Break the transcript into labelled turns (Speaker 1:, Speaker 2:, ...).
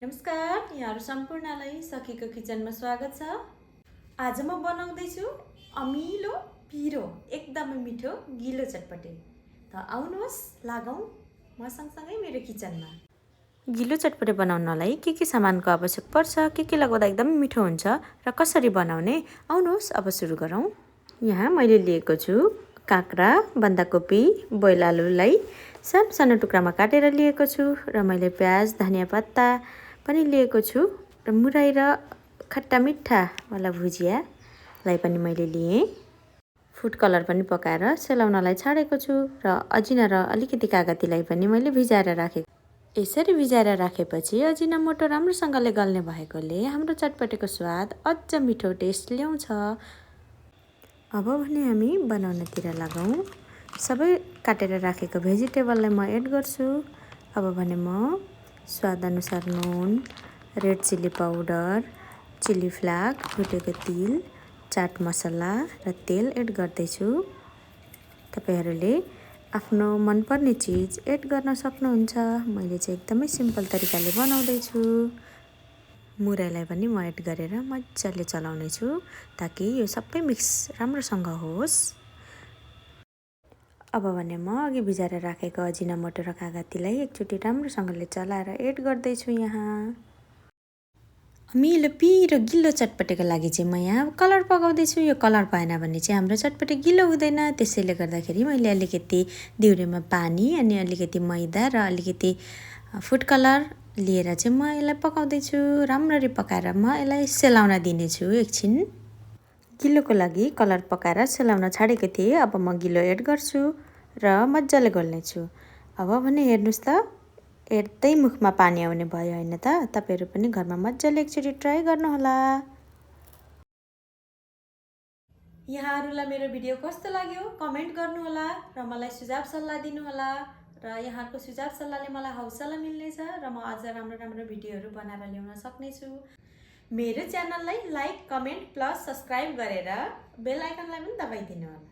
Speaker 1: नमस्कार, यहाँहरु सम्पूर्णलाई सखीको किचनमा स्वागत छ। आज म बनाउँदैछु अमिलो, पिरो, एकदमै मिठो गिलो चटपटे। त आउनुहोस् लागौं म सँगसँगै मेरो किचनमा। गिलो चटपटे बनाउनलाई के सामानको आवश्यक पर्छ, के लगाउँदा एकदमै मिठो हुन्छ र कसरी बनाउने, आउनुहोस् अब सुरु गरौँ। यहाँ मैले लिएको छु काँक्रा, बन्दाकोपी, बोइल आलुलाई सानो टुक्रामा काटेर लिएको छु र मैले प्याज, धनिया पत्ता पनि लिएको छु र मुराई र खट्टा मिठा वाला भुजियालाई पनि मैले लिए। फुड कलर पनि पकाएर सेलाउनलाई छाडेको छु र अजिना र अलिकति कागतीलाई पनि मैले भिजाएर राखेको। यसरी भिजाएर राखेपछि अजिनामोटो राम्रोसँगले गल्ने भएकोले हाम्रो चटपटेको स्वाद अझ मिठो टेस्ट ल्याउँछ। अब भने हामी बनाउनतिर लागौँ। सबै काटेर राखेको भेजिटेबललाई म एड गर्छु। अब भने म स्वाद अनुसार नुन, red chili powder, chili flakes, भुटेको तिल, चाट मसला र तेल एड गर्दैछु। तपाईहरूले आफ्नो मनपर्ने चिज एड गर्न सक्नुहुन्छ। मैले चाहिँ एकदमै सिम्पल तरिकाले बनाउँदैछु। मुराईलाई पनि म एड गरेर मजाले चलाउने छु ताकि यो सबै मिक्स राम्रोसँग होस्। अब भने म अघि भिजाएर राखेको अजिनामोटो र कागतीलाई एकचोटि राम्रोसँगले चलाएर एड गर्दैछु। यहाँ अमिलो पिरो गिलो चटपटेको लागि चाहिँ म यहाँ कलर पकाउँदैछु। यो कलर भएन भने चाहिँ हाम्रो चटपटे गिलो हुँदैन। त्यसैले गर्दाखेरि मैले अलिकति दिउरेमा पानी अनि अलिकति मैदा र अलिकति फुड कलर लिएर चाहिँ म यसलाई पकाउँदैछु। राम्ररी पकाएर म यसलाई सेलाउन दिनेछु। एकछिन गिलोको लागि कलर पकाएर सेलाउन छाडेको थिएँ। अब म गिलो एड गर्छु र मजाले घोल्नेछु। अब भने हेर्नुहोस् त, हेर्दै मुखमा पानी आउने भयो होइन त? तपाईहरू पनि घरमा मजाले एकचोटि ट्राई गर्नुहोला। यहाँहरूलाई मेरो भिडियो कस्तो लाग्यो कमेन्ट गर्नुहोला र मलाई सुझाव सल्लाह दिनुहोला। र यहाँको सुझाव सल्लाहले मलाई हौसला मिल्नेछ र म अझ राम्रो भिडियोहरू बनाएर ल्याउन सक्नेछु। मेरो च्यानललाई लाइक, कमेन्ट प्लस सब्स्क्राइब गरेर बेल आइकनलाई पनि दबाइदिनु होला।